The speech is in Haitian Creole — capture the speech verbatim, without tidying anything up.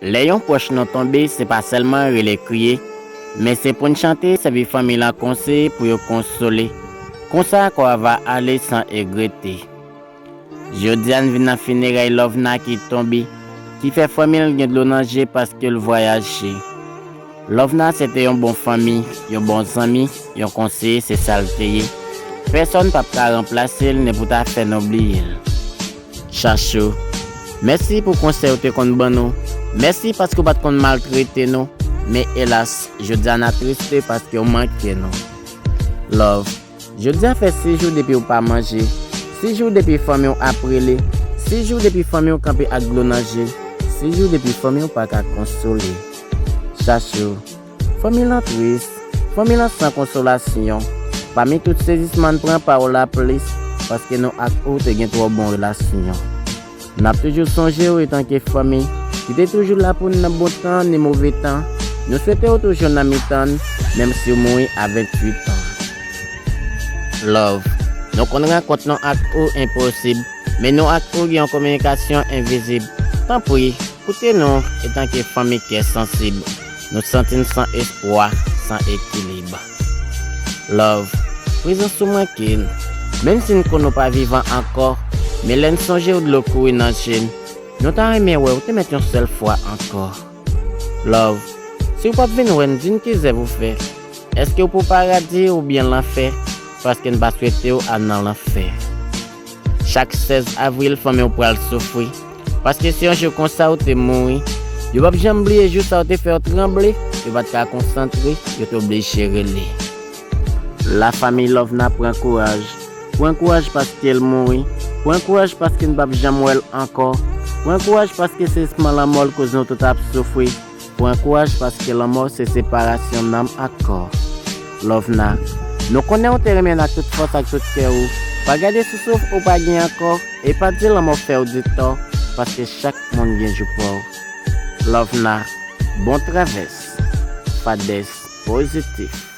Lè yon pwòch nou tonbe, se pa sèlman rele kriye, men se pou n chante, sèvi fanmi lan konsèy pou yo konsole. Konsa, kò a va ale san egrete. Jodi a, n vin nan fineray Lovna ki tonbe, ki fè fanmi l gen dlo nan je paske l vwayaje. Lovna se te yon bon fanmi, yon bon zanmi, yon konseye, se sa l te ye. Pèsonn p ap ka ranplase l ni pou ta fè nou bliye l. Chachou, mèsi pou konsèy ou te konn ban nou. Mèsi paske w pa t konn maltrete nou. Men elas, jodi a n atriste paske w manke nou. Love, jodi a fè sis jou depi w pa manje. Sis jou depi fanmi w ap rele. Sis jou depi fanmi w kanpe ak dlo nan je. Sis jou depi fanmi w pa ka konsole. Chachou, fanmi lan tris. Fanmi lan san konsolasyon. Pami tout sezisman, n pran pa w la plis, paske nou ak ou te gen twò bon relasyon. N ap toujou sonje w etanke fanmi ki te toujou la pou n nan bon tan ni move tan. Nou swete w toujou nan mitan n, menm si w mouri a venntuit an. Love, nou konn rankont nou ak ou enposib, men nou ak ou gen yon kominikasyon envizib. Tanpri, koute nou etanke fanmi kè sansib. Nou santi n san espwa, san ekilib. Love, prezans ou manke n. Menm si n konn ou pa vivan ankò, men lè n sonje w, dlo kouri nan je n. Nou ta renmen wè w te mèt yon sèl fwa ankò. Love, si w p ap vin wè n, di n ki zèv ou fè. Èske w pou paradi oubyen lanfè? Paske n pa swete w al nan lanfè. Chak sèz avril, fanmi w pral soufri. Paske se yon jou konsa ou te mouri. Yo p ap janm bliye jou sa w te fè yo tranble. Yo pa t ka konsantre, yo te oblije rele. Lafanmi Lovna, pran kouraj. Pran kouraj paske l mouri. Pran kouraj paske n p ap janm wè l ankò. Pran kouraj paske se sèlman lanmò l koz nou tout ap soufri. Pran kouraj paske lanmò se separasyon nanm ak kò. Lovna, nou konnen w te renmen n ak tout fòs ak tout kè w. Pa gade sou souf ou pa gen ankò, e pa di lanmò fè w di tò, paske chak moun gen jou pa w. Lovna, bon travès. Fadès pozitif.